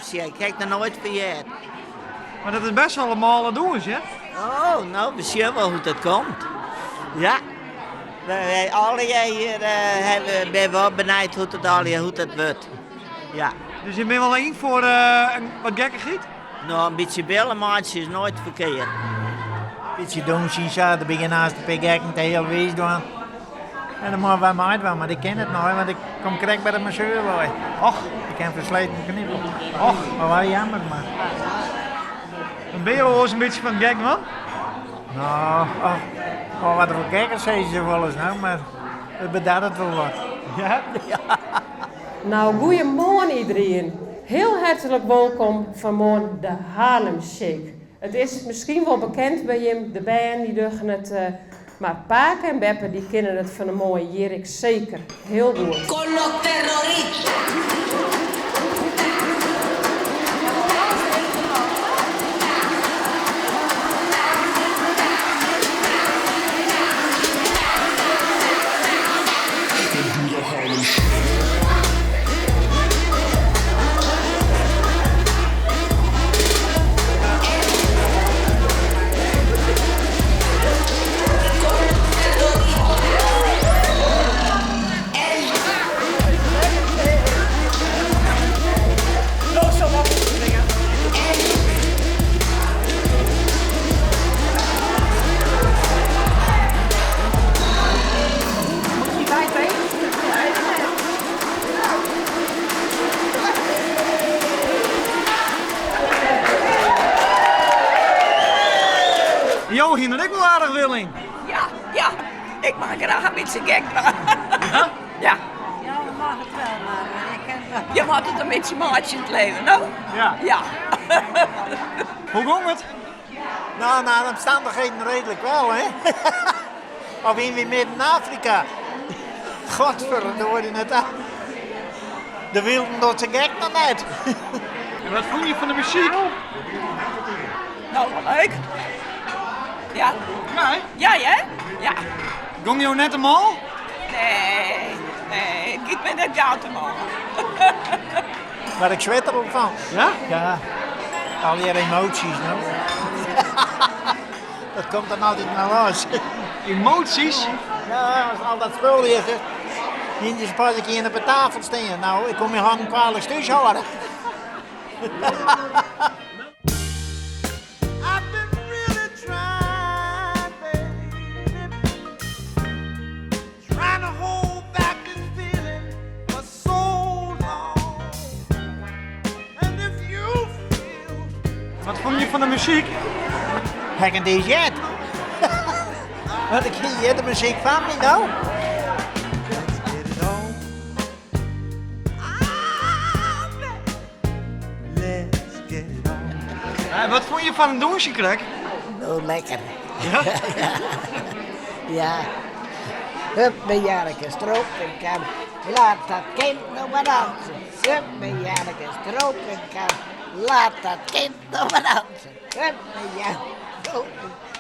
Shake, ha ik noch noait fan heard. Mar dat is best wol in mâle dûns, hear. Oh, no, we sjogge wol hoe't dat komt. Ja. Wy allegear hjir hawwe, binne wol benijd hoe't it allegear, hoe't dat wurdt. Ja. Dus je binne wol yn foar wat gekkichheid? No, in bytsje wille meitsje is noait ferkeard. Bytsje dûnsjen sa, der begjinne aanst in pear gekken te hiel wiis dwaan. En dan moatte wy meidwaan, mar ik kin it net, want ik kom krekt by de masseur wei. Och. Ik ha in fersleten knibbel. Och. Mar wel jammer, mar. En binne jo oars in bytsje fan it gek dwaan? No, och, och, wat der gekker sizze se wolris no, mar it bedarret wol wat. Ja? Ja. Nou, goeiemoarn iedereen. Heel hartelijk wolkom fanmoarn de Harlem Shake. It is miskien wol bekend by jim, de bern dy dogge it, mar pake en beppe dy kinne it fan 'e moarn hjir ek seker hiel goed. Con los terroristas. Jo hiene der ek wol aardich wil yn. Ja, ja. Ik mag graach in bytsje gek dwaan. Ja? Ja. Ja, we mag it wol, mar ik kin it Je moat it in bytsje meitsje yn it leven, no? Ja. Ja. Hoe gong it? Nou, naar de omstandigheden redelijk wel, hè? Of in wie midden Afrika. Godverdorie, net aan. De wilden dat ze gek nog net. En wat fûn je fan de muzyk? Nou, wel leuk. Ja. Ja, hè? Ja, hè? Ja. Gong jo net te mâl? Nee, nee, ik bin net gau te mâl. Maar ik swit der al fan. Ja? Ja. Allegear emoties, no. Dat komt dan altyd mar los. Emoties? Ja, as al dat spul is, hiene pas ik ien op de tafel stean. Nou, ik koe myn hannen kwalik thús hâlde. Wat fûn je fan de muzyk? Ha ik net heard. Want ik hie de muzyk fan my no. Wat fûn je fan it dûnsjen krekt? Oh, lekker. Ja? Ja. Hup, mei Janneke stroop en kam. Laat dat kind nou maar dansen. Hup, mei Janneke stroop en kam. Laat dat kind nou maar dansen. Hup, mei Janneke stroop en.